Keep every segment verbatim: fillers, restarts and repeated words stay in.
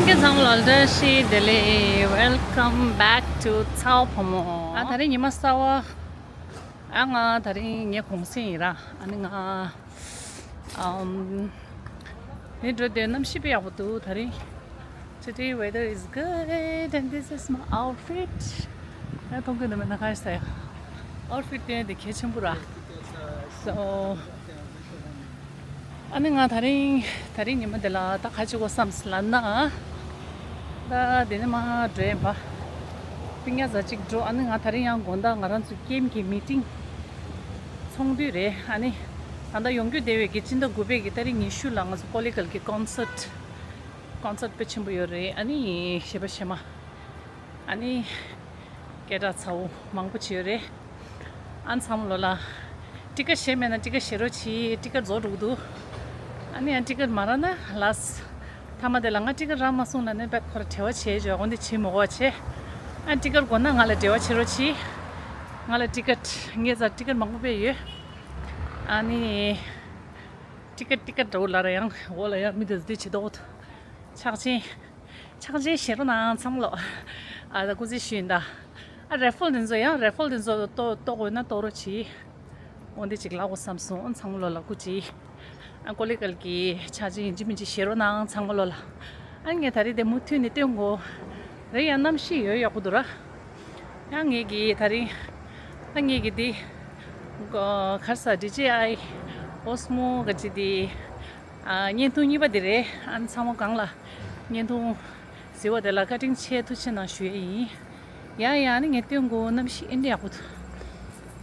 ཚང་མ་ལ་བཀྲ་ཤིས་བདེ་ལེགས། Welcome back to ཚ་བོ་བུ་མོ། ཨ་ད་རིང་ཉི་མ་གསར་བ། ཨ་ང་ད་རིང་ངའི་གུང་སེང་ཡིན་ར། ཨ་ནི་ང་ཨམ་ནི་འགྲོ་དེ་གནམ་གཤིས་དཔེ་ཡག་པོ་འདུག་ད་རིང་། Today weather is good and this is my outfit. ཨ་མཐོང་གི་འདུག་མེད་ན་ག་རེ་ཟེར་ཡ། Outfit དེ་འདི་གལ་ཆེན་པོ་ར། So ཨ་ནི་ང་ད་རིང་ད་རིང་ཉི་མ་འདི་ལ་ད་ག་བྱེད་དགོས་བསམ་ལབ་ན། ད་དེ་ནས་མར་འགྲོ་ཡིན་པ། སྤུན་ཀྱག་ཚོ་གཅིག་འགྲོ། ཨ་ནི་ང་ད་རིང་ཡང་དགོང་དག་ང་རང་ཚོ་ཀེམ་གྱི་མི་ཊིང་ཚོགས་འདུས་རེད། ཨ་ནི་ད་ལྟ་ཡོང་རྒྱུ་བསྡད་པའི་གི་སྤྱི་ཟླ་དགུ་པའི་གི་ཏ་རིག་ཉི་ཤུ་ལ་ང་ཚོ་ཀོ་ལི་གྷལ་གྱི་ཀོན་སར་ཊི། ཀོན་སར་ཊི་དཔེ་ཆེན་པོ་ཡོད་རེད། ཨ་ནི་གཞས་པ་གཞས་མ། ཨ་ནི་སྐད་གྲགས་ཚ་བོ་མང་པོ་བྱེད་ཡོད་རེད། ཨ་ཚང་མ་ལོ་ལ། ཊི་ཀེ་ཊི་བཞེས་མེད་ན་ཊི་ཀེ་ཊི་བཞེས་རོགས་གྱིས། ཊི་ཀེ་ཊི་རྫོགས་འགྲོ་གི་འདུག་ཨ་ནི་ཡང་ཊི་ཀེ་ཊི་མ་རག་ན་ལགས། མཐའ་མ་དེ་ལ་ང་ཊི་ཀེ་ཊི་རག་མ་སོང་ལབ་ནས་དཔེ་ཁོ་ར་བྲེལ་བ་བྱེད་ཆོག་འོན་ཏེ་བྱེད་མི་དགོས་པ་བྱེད། ཨ་ཊི་ཀེ་ཊི་དགོས་ན་ང་ལ་འབྲེལ་བ་བྱེད་རོགས་གྱིས། ང་ལ་ཊི་ཀེ་ཊི་ངའི་རྩར་ཊི་ཀེ་ཊི་མང་པོ་དཔེ་ཡོད། ཨ་ནི་ཊི་ཀེ་ཊི་ཊི་ཀེ་ཊི་འདྲ་བོ་ལ་ར་ཡང་འོག་ལ་ཡང་མི་དེ་ཚོ་དེ་བྱེད་དོ། ཕྱག་ཆེན། ཕྱག་ཆེན་བཞེས་རོགས་གནང་ཚང་མ་ལོ། ཨ་ད་སྐུ་རྩེད་ཞུས་ཡིན་ད། ཨ་རེ་ཕུལ་དེ་ཚོ་ཡང་རེ་ཕུལ་དེ་ཚོ་གཏོ་གཏོ་དགོས་ན་གཏོ་རོགས་གྱིས། འོ་འདི་ཅིག་ལབ་དགོས་བསམ་སོང་། ཨ་ཚང་མ་ལོ་ལ་སྐུ་མཁྱེན། ཨ་ཀོ་ལི་གྷལ་གྱི་ཕྱག་ཆེན་ཡིན་གཅིག་མིན་གཅིག་བཞེས་རོགས་གནང་ཚང་མ་ལོ་ལ། ཨ་ངས་ད་རེས་དེ་མུ་མཐུད་ནས་སྟོན་དགོས། རེད་ཡ་གནམ་གཤིས་ཡོད་ཡག་པོ་འདུག་ར། ཡང་ངེད་ཀྱི་ད་རིང་། ད་ངེད་ཀྱི་འདི། ག་རེ་ཟ་ཌི་ཇེ་ཨའི། ཨོ་སི་མོ་ག་ཅི་འདི། ཨ་བརྙན་ཐུང་གཉིས་པ་འདི་རེད། ཨ་ནི་ཚང་མ་གང་ལ། བརྙན་ཐུང་། གཟིགས་པ་དེ་ལ་བཀའ་དྲིན་ཆེ་ཐུགས་རྗེ་གནང་ཞུ་ཡས་ཡིན། ཡང་ཡང་ནི་ངས་སྟོན་དགོས། གནམ་གཤིས་ཨེ་འདྲ་ཡག་པོ་འདུག་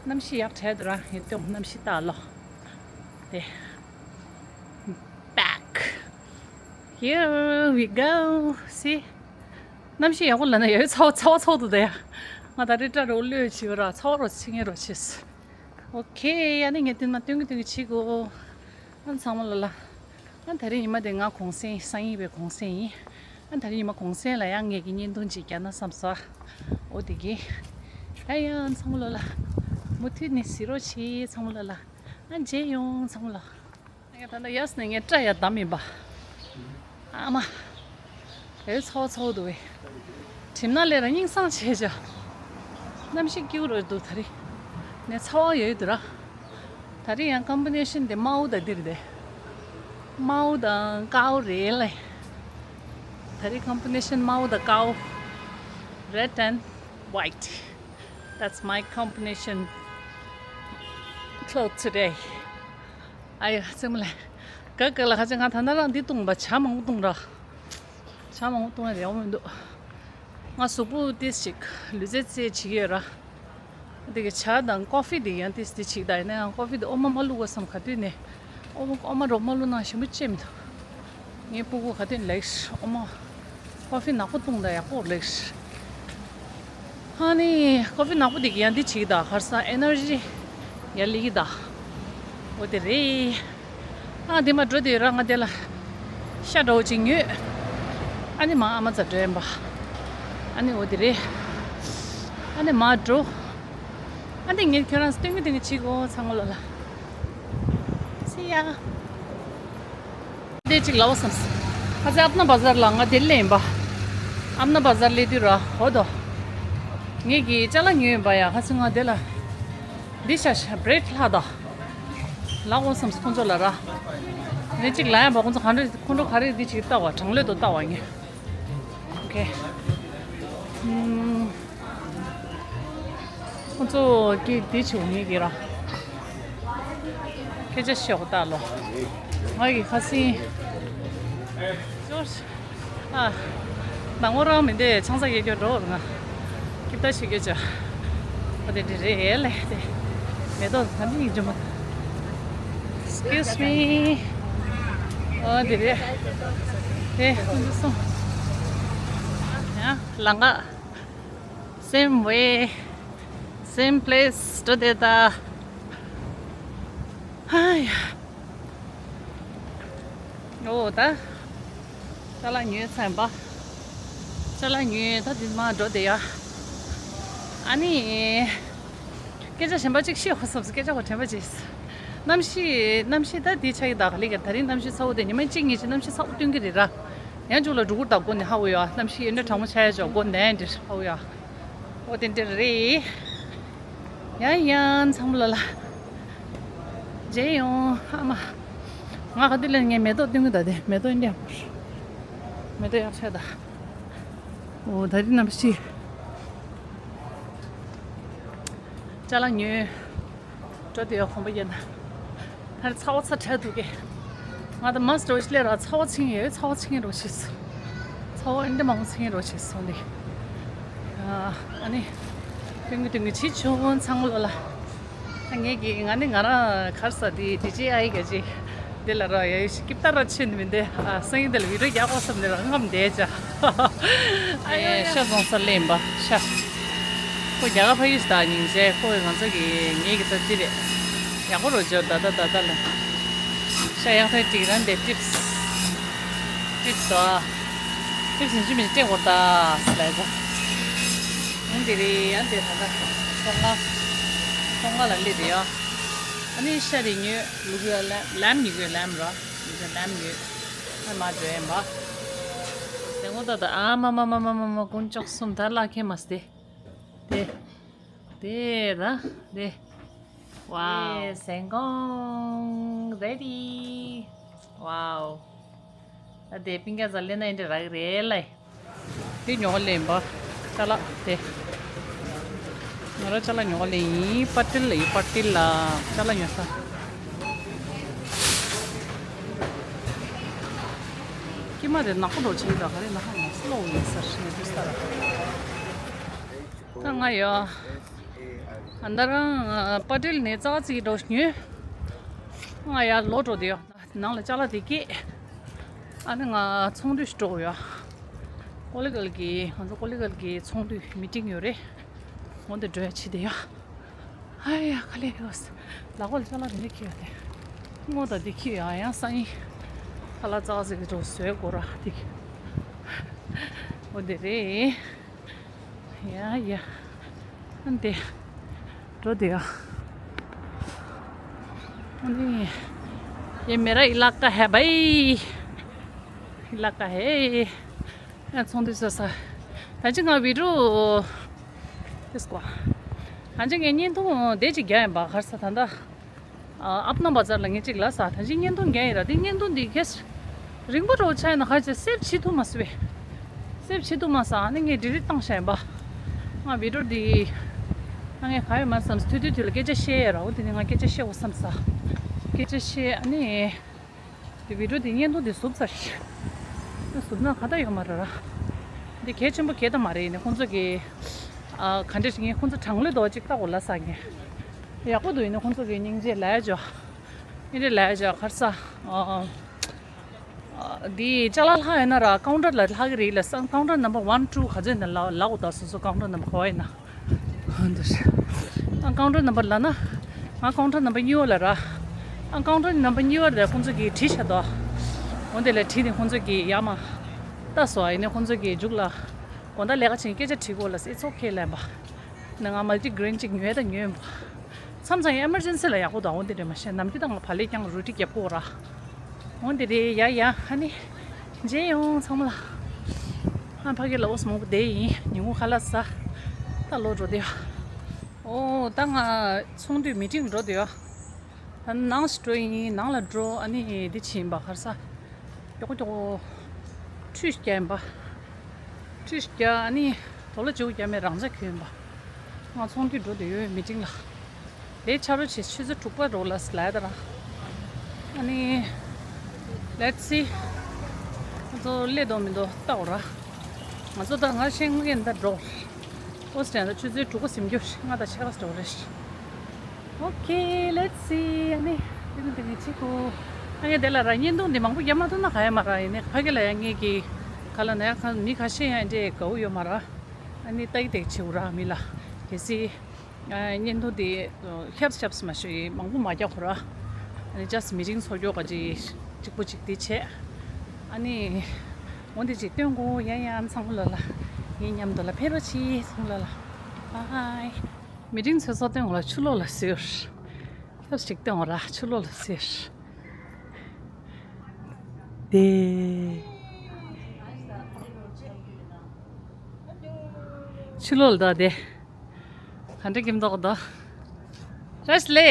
གནམ་གཤིས་ཡག་དྲགས་འདུག་ར། ངས་སྟོན་དགོས། གནམ་གཤིས་ལྟ་ལོ། དེ། Back. Here we go. See? གནམ་གཤིས་ཡག་པོ་ལབ་ན་ཡ་ཚ་བ་ཚ་བ་ཚ་བོ་འདུག་ད་ཡ། ང་ད་རེས་སྐྲ་རོ་ལོས་བྱས་པ་ར་ཚ་བ་རོ་ཕྱི་ངན་རོ་བྱས། ཨོ་ཁེ། ཡ་ནི་ངས་དེ་མ་སྟོན་གི་སྟོན་གི་བྱེད་དགོས། ཨ་ཚང་མ་ལ་ལ། ཨ་ད་རེས་ཉི་མ་དེ་ང་གུང་སེང་སང་ཉིན་པའི་གུང་སེང་ཡིན། ཨ་ད་རེས་ཉི་མ་གུང་སེང་ལ་ཡང་ངེད་ཀྱི་བརྙན་ཐུང་ཅིག་རྒྱག་ན་བསམ་སོང་། ཨོ་དེ་གི། ཨ་ཡ་ཚང་མ་ལ་ལ། མུ་མཐུད་ནས་གཟིགས་རོགས་བྱེད་ཚང་མ་ལ་ལ། ཨ་མཇལ་ཡོང་ཚང་མ་ལ། ངས་ད་ལྟ་ཡར་ནས་ངས་སྐྲ་ཡར་བསྡམས་ཡིན་པ། ཨ་མ། དེ་ཚ་བ་ཚ་བོ་འདུག་བས། གྲིབ་ནག་ལས་ར་སྙིང་སང་བྱས་བྱ། གནམ་གཤིས་སྐྱིད་པོ་རེད་འདུག་ད་རེས། ནས་ཚ་བ་ཡོད་འདུག་ར། ད་རེས་ཡང་ཀམ་པི་ནེ་ཤན་དེ་དམར་པོ་དང་འདི་རེད་དེ། དམར་པོ་དང་དཀར་པོ་རེད་ལེ། ད་རེས་ཀམ་པི་ནེ་ཤན་དམར་པོ་དང་དཀར་པོ། Red and white. That's my combination clothes today. ཨ་ཡ་ཙེ་མོ་ལེ། ག་ག་ལ་ཁ་ཅིག་ང་ད་ན་རང་འདི་བཏུང་བ་ཇ་མང་པོ་བཏུང་ར། ཇ་མང་པོ་བཏུང་ཡ་རེ་བ་མི་འདུག་ང་གཟུགས་པོ་ཏིས་ཅིག་ལུས་རྩལ་རྩེད་བྱེད་ཀྱི་ཡོད་ར། འདི་གི་ཇ་དང་ཀོ་ཧྥི་འདི་ཡང་ཏིས་འདི་བྱེད་ཀྱི་ད་ཡིན་ན་ཡང་ཀོ་ཧྥི་འདི་འོ་མ་མ་བླུགས་པ་བསམ་ག་དུས་ནས། འོ་མ་འོ་མ་རོ་མ་བླུགས་ན་ཞིམ་པོ་ཅེས་མི་འདུག་ངའི་སྤུ་གུ་ག་དུས་ལེགས་འོ་མ། ཀོ་ཧྥི་ནག་པོ་བཏུང་ད་ཡག་པོ་ལེགས། ཨ་ནི་ཀོ་ཧྥི་ནག་པོ་འདི་གི་ཡང་འདི་བྱེད་ཀྱི་ད་ཁར་ས་ཨེ་ནར་ཇི་ཡར་སླེབས་ཀྱི་ད། འོ་དེ་རེད། ཨ་འདི་མ་འགྲོ་དེ་ར་ང་དེ་ལ་ཤ་འདྲ་བོ་ཅིག་ཉོས། ཨ་ནི་མ་ཨ་མ་ཚ་འགྲོ་ཡིན་པ། ཨ་ནི་འོ་དེ་རེད། ཨ་ནི་མ་འགྲོ། ཨ་ནི་ངས་ཁྱོད་རང་སྟོན་གི་སྟོན་གི་བྱེད་དགོས་ཚང་མ་ལོ་ལ། See ya. དེ་གཅིག་ལབ་བསམ། ཁ་ཚ་ཨབ་ན་བ་ཟར་ལ་ང་དེ་སླེབས་ཡིན་པ། ཨབ་ན་བ་ཟར་སླེབས་དུས་ར་ཧོ་དོ། ངེད་ཀྱི་ཅ་ལག་ཉོས་ཡིན་པ་ཡ། ཁ་ཚ་ང་དེ་ལ། འདི་ཤ་ཤ་བྲེད་ལྷག་ད། ལབ་བསམ་ཁོང་ཚོ་ལ་ར། ངས་གཅིག་ལབ་ཡིན་པ་ཁོང་ཚོ་ག་འདྲ་ཁོང་ཁྲོ་ག་རེ་འདི་གཅིག་ལྟ་བ་གྲང་ལོས་དོ་ལྟ་བ་ངས། ཨོ་ཁེ། ཁོང་ཚོ་གི་དེ་བྱུང་ངེས་ཀྱི་ར། སྐད་ཆ་བཤད་གོ་ལྟ་ལོ། ང་གི་ཁ་སིན། ཨ། ནང་མོ་རང་མི་འདི་ཆང་ས་གེ་གྱོ་འགྲོ་ང་། ཀི་ཏ་ཤི་གེ་ཅ། ཨོ་དེ་དེ་རེད་ལེ་དེ། མེ་ཏོག་ད་འདི་ཡིན་ཇོ་མ། Excuse me. ཨོ་དེ་རེད། དེ་ཁོང་ཚོ་སོང་། ཡ་ལང་ཀ། Same way, same place today ད། ཧ་ཡ། ཨོ་ད། ཅ་ལག་ཉོས་ཚར་ཡིན་པ། ཅ་ལག་ཉོས་ད་འདི་མ་འགྲོ་དེ་ཡ། ཨ་ནི། སྐད་ཆ་གཞན་པ་གཅིག་བཤད་ཧོ་བསམ་སོང་། སྐད་ཆ་གོ་དྲན་པ་བརྗེད་སོང་། གནམ་གཤིས་གནམ་གཤིས་ད་འདི་ཆགས་ཀྱི་ད་ག་ལེ་ག་ད་རིང་གནམ་གཤིས་ཚ་བོ་དེ་ཉི་མ་གཅིག་གཉིས་ཀྱི་གནམ་གཤིས་ཚ་བོ་སྟོན་གྱི་རེད་ར། ཡང་མཇུག་ལ་སྒྲུ་གུར་དང་སྒོ་ནས་ཧ་གོ་ཡ། གནམ་གཤིས་ཡོད་ན་གྲང་མོ་ཆགས་ཡ་ཅོག་སྒོ་ནས་འདིར་ཧ་གོ་ཡ། ཨོ་དེ་འདྲ་རེད། ཡང་ཡང་ཚང་མ་ལ་ལ། མཇལ་ཡོང་ཨ་མ། ང་ག་དུས་ལ་ངས་མེ་ཏོག་སྟོན་གི་ད་དེ་མེ་ཏོག་འདི་ཡག་པོ་རེད། མེ་ཏོག་ཡག་ཤ་ད། ཨོ་ད་རིང་གནམ་གཤིས། ཅ་ལག་ཉོས། འགྲོ་དུས་ཡོད་གོམ་པ་རྒྱབ་ན། ད་རེས་ཚ་བ་ཚ་དྲགས་འདུག་གས། ང་ད་མ་སི་འགྲོ་ཞིག་སླེབས་ར་ཚ་བ་ཆིངས་ཡོད། ཚ་བ་ཆིངས་རོགས་བྱེད་སོང་། ཚ་བ་འདི་མང་པོ་ཆིངས་རོགས་བྱེད་སོང་འདི། ཨ་ནི། སྟོན་གི་སྟོན་གི་བྱེད་བྱུང་ཚང་མ་ལོ་ལ། ངས་ཀྱི་ང་ནི་ང་རང་གར་ས་དེ་ཌི་ཇེ་ཨའི་ག་ཅི། འདི་ལ་ར་ཡ་ཡོ་ཤི་ཀིབ་ཏ་ར་ཆེན་མི་འདི་ཨ་སང་ཡིན་འདི་ལ་བི་ཌིའོ་རྒྱག་དགོས་བསམ་ནས་རང་ངམ་བསྡད་ཅག་ཨ་ཡོ་ཡ། ཤ་བཟང་ས་ལེན་པ་ཤ། ཁོ་རྒྱ་གར་ཕ་ཡུལ་ད་སྙིང་རྗེ། ཁོ་ང་ཚོ་གི་ངེད་ཀྱི་ད་ཅི་རེད། ཡག་པོ་རོ་ཇོ་ད་ད་ད་ད་ལ། ཤ་ཡག་ཐོན་ཅིག་རང་དེ་ཊིབས། ཊིབས་དོ། ཊིབས་ཡིན་ཅི་མིན་སྤྲད་དགོས་ད་ལ་ད། ཨང་དེ་རེད་ཨང་དེ་ད་ད། ཚོང་ང་། ཚོང་ང་ལ་སླེབས་དེ་ཡོ། ཨ་ནི་ཤ་རེ་ཉོས། ལུག་ཡོད་ལམ་ཉོས་ཡོད་ལམ་རོ། ལུག་ལམ་ཉོས། ཨ་མ་འགྲོ་ཡིན་པ། དེ་ངོ་ད་ད་ཨ་མ་མ་མ་མ་མ་མ་དཀོན་མཆོག་གསུམ་ད་ལ་ཁེ་མ་སྟེ། དེ། དེ་ད་དེ། ཝའོ། དེ་成功། Ready། ཝའོ། ད་དེ་པིང་ཀ་ཟ་ལེ་ན་ཨིན་དྲ་རག་རེད་ལ། དེ་ཉོ་ལེན་པ། ཅ་ལག་དེ། ང་རང་ཅ་ལག་ཉོ་ལེན་ཡིན། པ་ཏིལ་ལ་ཡིན། པ་ཏིལ་ལ་ཅ་ལག་ཉོ་ས། ཀྱི་མ་རེད་ནག་པོ་འགྲོ་ཆེན་ད་ག་རེ་ན་ཧ་ང་སི་ལོ་ཡིན་ས་ཞིག་ནས་དུས་ས་ར། ད་ང་ཡོ། ཨ་ད་རང་པ་ཏིལ་ནས་ཙག་ཙིག་འགྲོ་ཉོས། ང་ཡར་ལོག་འགྲོ་དེ་ཡོ། ནང་ལ་ཅ་ལག་དེ་སྐྱེས། ཨ་ནི་ང་ཚོང་འདུས་ཤིག་འགྲོ་དགོས་ཡོ། ཀོ་ལི་གལ་གི་ང་ཚོ་ཀོ་ལི་གལ་གི་ཚོང་འདུས་མི་ཊིང་ཡོད་རེད། འོ་འདི་འགྲོ་ཡ་ཆེ་དེ་ཡོ། ཨ་ཡ་ཁ་ལས་ཡོ། ལག་པ་ལ་ཅ་ལག་དེ་འདྲ་ཁྱེར་ཡོད་དེ། སྔོ་དང་དེ་ཁྱེར་ཡ་ཡང་སང་ཉིན། ཁ་ལག་ཙག་ཙིག་གི་འགྲོ་བཟོས་དགོས་ར་དེ། འོ་དེ་རེད། ཡ་ཡ། ཨ་འདི། འགྲོ་དེ་ཡ། ཨ་ནི། ये मेरा इलाका है भाई। इलाका है। ཡ་ཚོང་འདུས་ས་ས། ད་ཅི་ང་བི་ཌིའོ། དེ་སྐོ། ད་ཅི་ངས་བརྙན་ཐུང་དེ་ཅིག་རྒྱག་ཡིན་པ་གར་ས་ད་ད། ཨ་ཨབ་ནམ་བ་ཛར་ལ་ངས་གཅིག་ལ་ས་ད་ཅི་བརྙན་ཐུང་རྒྱག་ཡིན་ར་དེ་བརྙན་ཐུང་འདི་ཁེ་རིང་པོ་འགྲོ་ཆ་ཡིན་ན་ཧ་ཅེ་སེབ་བྱེད་ཐུབ་མ་སོང་བས། སེབ་བྱེད་ཐུབ་མ་སོང་ཨ་ནི་ངས་ཌི་ལིཊ་བཏང་བཞག་ཡིན་པ། ང་བི་ཌིའོ་འདི། ང་ངས་ག་ཡོད་མ་བསམ་དུས་དུས་དུས་ལ་སྐད་ཆ་བཤད་ཡ་ར་འོ་དེ་ནི་ང་སྐད་ཆ་བཤད་འོ་བསམ་ས། སྐད་ཆ་བཤད་ཨ་ནི། དེ་བི་ཌིའོ་དེ་བརྙན་ཐུང་དེ་བཟུང་ཚར། བཟུང་ན་ག་ད་ཡོད་མ་རེད་ར། འདི་གལ་ཆེན་པོ་གལ་ད་མ་རེད་ཡིན་ནི་ཁོང་ཚོ་གི། ཨ་ག་འདྲ་ཞིག་ཡིན་ཁོང་ཚོ་གྲང་ལོས་དོ་ཅིག་ལྟ་གོ་ལ་ས་ངས། ཡག་པོ་འདུག་ཡིན་ནི་ཁོང་ཚོ་གི་སྙིང་རྗེ་ལས་ཇོ། སྙིང་རྗེ་ལས་ཇོ་གར་ས། ཨ་འདི་ཅ་ལག་ལྷག་ཡོད་ན་ར་ཀའུན་ཊར་ལ་ལྷག་གི་རེད་ལ་ས་ཀའུན་ཊར་ནམ་བར་ཝན་ཊུ་ག་ཚོད་ཡིན་ན་ལ་ལ་འོ་ད་སོ་སོ་ཀའུན་ཊར་ནམ་བར་ག་བ་ཡིན་ན། ཨ་ཀའུན་ཊར་ནམ་བར་ལབ་ན། ང་ཀའུན་ཊར་ནམ་བར་གཉིས་པ་ལ་ར། ཨ་ཀའུན་ཊར་ནམ་བར་གཉིས་པ་ལ་ཁོང་ཚོ་གིས་བྲིས་བཞག་འདུག་འོ་དེ་ལ་བྲིས་ནས་ཁོང་ཚོ་གིས་ཡར་མར་ལྟ་སོང་ཨ་ཡིན་ནའི་ཁོང་ཚོ་གིས་མཇུག་ལ། དགོང་དག་ལས་ཀ་བྱེད་སྐད་ཆ་དྲིས་གོ་ལ་It's okay ལབ་པ། ནས་ང་མལ་ཊི་གྷི་རེན་ཅིག་ཉོས་དང་ཉོས་པ། མཚམས་མཚམས་ཨེ་མར་ཇེན་སི་ལ་ཡག་པོ་འདུག་འོ་དེ་འདྲ་མ་བཤད་ནམ་རྒྱུན་ད་ང་བག་ལེབ་རྐྱང་རུ་ཊི་རྒྱབ་དགོས་ར། འོ་དེ་རེད་ཡ་ཡ་ཨ་ནི། མཇལ་ཡོང་ཚང་མ་ལ། ཨ་ཕ་གི་ལ་འོ་སི་མང་པོ་བསྡད་ཡིན་ཉིན་གུང་ཁ་ལག་ཟ། ད་ལོག་འགྲོ་དེ་ཡ། ཨོ་ད་ང་ཚོང་འདུས་མི་ཊིང་འགྲོ་དེ་ཡ། ད་ནང་ཞིག་འགྲོ་ཡིན་ནང་ལ་འགྲོ་ཨ་ནི་འདི་ཕྱིན་པ་གར་ས། མགྱོགས་པོ་མགྱོགས་པོ། ཁྲུས་ཤིག་རྒྱག་ཡིན་པ། ཁྲུས་ཤིག་རྒྱག་ཨ་ནི། དོ་ལ་བྱེའུ་རྒྱག་མེད་རང་ཅག་གྱོན་ཡིན་པ། ང་ཚོང་འདུས་འགྲོ་དུ་ཡོད་མི་ཊིང་ལ། དེ་ཆ་རོ་ཆེ་ཆུ་ཚོད་དྲུག་པ་རོགས་ལ་སླེབས་ད་ར། ཨ་ནི། Let's see། ང་ཚོ་སླེབས་འདུག་མི་འདུག་ལྟ་འོ་ར། ང་ཚོ་ད་ང་ཤེས་ངེས་འདའ་འགྲོ། ཨོ་སི་ཊན་ད་ཆུ་ཚོད་དྲུག་པ་ཟིན་རྒྱུ་ང་ད་ཆེ་བ་འགྲོ་རེད། Okay, let's see. ཨ་ནི། དེ་ནི་དེ་ནི་ཅི་གོ། ཨ་ངས་དེ་ལ་ར་བརྙན་ཐུང་འདི་མང་པོ་རྒྱབ་མ་ཐུབ་ན་ག་ཡ་མ་ར་ཡིན་ནི་ཕ་གི་ལ་ཡ་ངེད་ཀྱི། ག་ལ་ན་ཡ་ག་མི་ཁ་ཤས་ཡ་འདྲེ་དགའ་བོ་ཡོད་མ་ར། ཨ་ནི་ཏག་ཏག་བྱེད་འུ་ར་མི་ལ། གལ་སྲིད། ཨ་བརྙན་ཐུང་འདི། ཤབས་ཤབས་མ་ཤོད་ཡིན་མང་པོ་མ་རྒྱག་གོ་ར། ཨ་ནི་ཇ་སི་མི་ཊིང་ཚོགས་རྒྱུ་ག་ཅིག་གཅིག་པོ་གཅིག་འདི་བྱས། ཨ་ནི། འོ་འདི་ཅིག་སྟོན་གོ་ཡ་ཡ་ཚང་མ་ལ་ལ། ངའི་མཉམ་དུ་ལ་ཕེབས་རོགས་གྱིས་ཚང་མ་ལ་ལ། Bye། མི་ཊིང་ཚོགས་ས་སྟོན་གོ་ལ་ཆུ་ལོག་ལ་ཟེར། ཐབས་ཤིག་སྟོན་གོ་ར་ཆུ་ལོག་ལ་ཟེར། དེ། ཕྱི་ལོགས་ལ་བསྡད་དེ། ག་འདྲ་ཁྱིམ་ཐོག་ད། རེས་ལེ།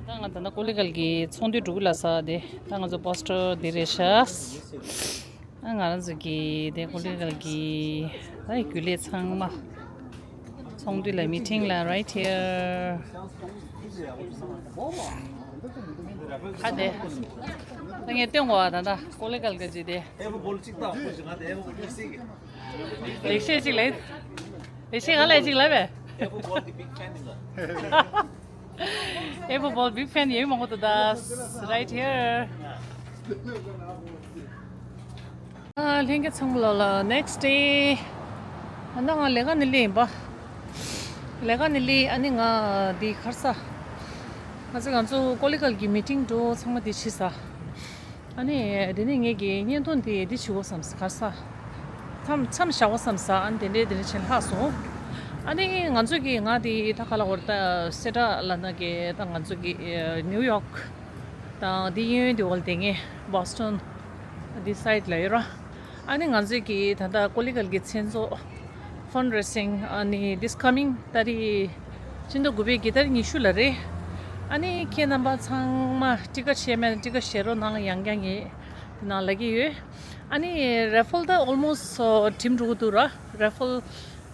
ད་ང་ད་ནི་ཀོ་ལི་གལ་གྱི་ཚོགས་འདུ་འགྲོ་གི་ལ་ས་དེ། ད་ང་ཚོ་པོ་སི་ཊར་འདི་རེད་ཤག་ཨ་ང་རང་ཚོ་གི་དེ་ཀོ་ལི་གལ་གྱི་ད་རྒྱུན་ལས་ཚང་མ་ཚོགས་འདུ་ལ་མི་ཊིང་ལ་right here. ཁ་དེ། ད་ངས་སྟོན་གོ་བ་ད་ད་ཀོ་ལི་གལ་གྱི་དེ། ལེགས་བཤད་ཅིག་ལས། ལེགས་བཤད་ག་ལས་ཅིག་ལས་བས། Apple Ball big fan ཡོད་མང་པོ་འདུག་ད། Right here. ཨ་ལྷན་རྒྱས་ཚང་མ་ལོ་ལ་next day. ཨ་ནི་ང་ལས་ཀ་ནས་སླེབས་ཡིན་པ། ལས་ཀ་ནས་སླེབས། ཨ་ནི་ང་འདི་གར་ས། ང་ཚོ་ང་ཚོ་ཀོ་ལི་གལ་གྱི་མི་ཊིང་འགྲོ་ཚང་མ་འདི་བྱས་ས། ཨ་ནི་དེ་ནས་ངེད་ཀྱི་བརྙན་ཐུང་དེ་འདི་བྱེད་དགོས་བསམ་ག་ས། མཚམས་མཚམས་བཞག་དགོས་བསམ་ས། ཨ་ནི་དེ་འདྲའི་དེ་འདྲ་བྱས་ལྷག་སོང་། ཨ་ནི་ང་ཚོ་གི་ང་དེ་ད་ག་ལ་བར་ད་སེ་ཏྲ་ལ་ན་གི་ད་ང་ཚོ་གི་ནིའུ་ཡོག་དང་དེ་གཡས་གཡོན་དེ་འོག་ལ་དེ་ངས་Boston འདི་side ལ་ཡོད་ར། ཨ་ནི་ང་ཚོས་ཀྱི་ད་ལྟ་ཀོ་ལི་གལ་གྱི་མཚན་ཚོགས་fundraising ཨ་ནི་this coming ཏ་རིག་ཕྱི་ཟླ་དགུ་པའི་གི་ཏ་རིག་ཉི་ཤུ་ལ་རེད། ཨ་ནི་ཁྱེད་རྣམ་པ་ཚང་མ་ཊི་ཀེ་ཊི་ཤེས་མེད་ན་ཊི་ཀེ་ཊི་བཞེས་རོགས་གནང་། ཡང་བསྐྱར་ངས་དེ་ནང་ལབ་ཀྱི་ཡོད། ཨ་ནི་རེ་ཕལ་ད་almost གྲིམ་འགྲོ་གི་འདུག་ར། རེ་ཕལ་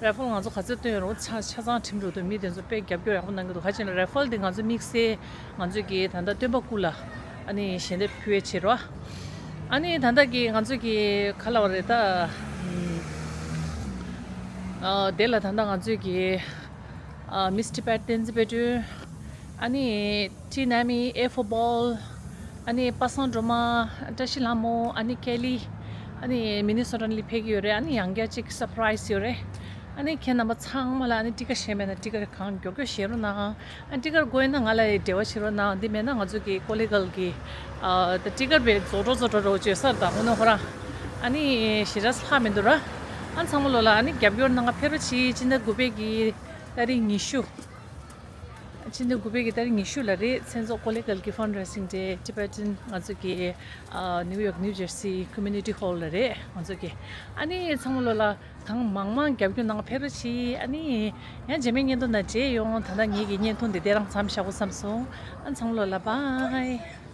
རེ་ཕལ་ང་ཚོ་ག་ཚོད་བཏོན་ཡོད་རུང་ཆ་ཆ་ཚང་ཁྲིམས་འགྲོ་དུས་མི་དེ་ཚོ་དཔེ་རྒྱབ་སྐྱོར་ཡག་པོ་གནང་གི་འདུག་ག་ཅི་ན་རེ་ཕལ་དེ་ང་ཚོ་དམིགས་བསལ་ང་ཚོས་ཀྱི་ད་ལྟ་སྟོན་པ་སྐུ་ལ་ཨ་ནི་ཞལ་འདེབས་ཕུལ་བའི་ཕྱིར་རོ། ཨ་ནི་ད་ལྟ་གི་ང་ཚོས་ཀྱི་ག་ལབ་རེད་ད། ཨ་དེ་ལ་ད་ལྟ་ང་ཚོས་ཀྱི་ཨ་མིས་ཊི་པེཊ་བསྟན་འཛིན་དཔལ་སྒྲོན། ཨ་ནི་ཊི་ནེ་མི་ཨེ་ཧྥོ་བྷོལ། ཨ་ནི་པ་སངས་སྒྲོལ་མ། བཀྲ་ཤིས་ལྷ་མོ། ཨ་ནི་ཀེ་ལི། ཨ་ནི་མི་ནི་སོ་ཊ་ནས་ཕེབས་ཀྱི་ཡོད་རེད། ཨ་ནི་ཡང་བསྐྱར་གཅིག་སར་པ་རའི་སི་ཡོད་རེད། ཨ་ནི་ཁྱེད་རྣམ་པ་ཚང་མ་ལ་ཨ་ནི་ཊི་ཀེ་ཊི་བཞེས་མེད་ན་ཊི་ཀེ་ཊི་གང་མགྱོགས་མགྱོགས་བཞེས་རོགས་གནང་། ཨ་ཊི་ཀེ་ཊི་དགོས་ཡོད་ན་ང་ལ་འབྲེལ་བ་བྱེད་རོགས་གནང་། འདི་མེད་ན་ང་ཚོ་གི་ཀོ་ལི་གལ་གི་ཨ་ད་ཊི་ཀེ་ཊི་བས་རྫོགས་འགྲོ་རྫོགས་འགྲོ་རོགས་བྱེད་སར་དང་ཁོ་ན་ཁོ་རང་ཨ་ནི་ཞེ་དྲག་ལྷག་མི་འདུག་ར། ཨ་ཚང་མ་ལོ་ལ་ཨ་ནི་རྒྱབ་སྐྱོར་གནང་། ཕེབས་རོགས་གྱིས། སྤྱི་ཟླ་དགུ་པའི་གི་ཏ་རིག་ཉི་ཤུ། ཕྱི་ཟླ་དགུ་པའི་གི་ཏ་རིག་ཉི་ཤུ་ལ་རེད། མཚན་ཚོགས་ཀོ་ལི་གལ་གི་fundraising day Tibetan ང་ཚོ་གི་ཨ་ནིའུ་ཡོག་ནིའུ་ཇར་སི་community hall ལ་རེད་ང་ཚོ་གི། ཨ་ནི་ཚང་མ་ལོ་ལ་གང་མང་མང་རྒྱབ་སྐྱོར་གནང་། ཕེབས་རོགས་གྱིས། ཨ་ནི་ཡང་རྗེས་མའི་བརྙན་ཐུང་ནང་མཇལ་ཡོང་། ད་ལྟ་ངེད་ཀྱི་བརྙན་ཐུང་འདི་དེ་རང་མཚམས་བཞག་དགོས་བསམ་སོང་། ཨ་ཚང་མ་ལོ་ལ་bye.